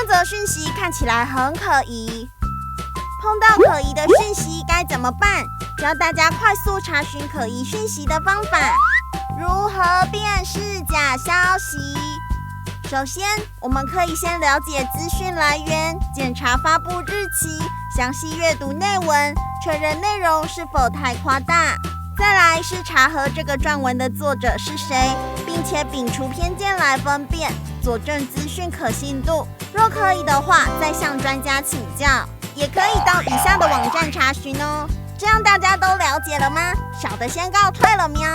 這則訊息看起來很可疑。碰到可疑的訊息該怎麼辦？教大家快速查詢可疑訊息的方法。如何辨識假消息？首先，我們可以先了解資訊來源，檢查發布日期，詳細閱讀內文，確認內容是否太誇大。再來是查核這個撰文的作者是誰，並且摒除偏見來分辨，佐證資訊可信度。若可以的話，再向專家請教，也可以到以下的網站查詢哦。這樣大家都了解了嗎？小的先告退了喵。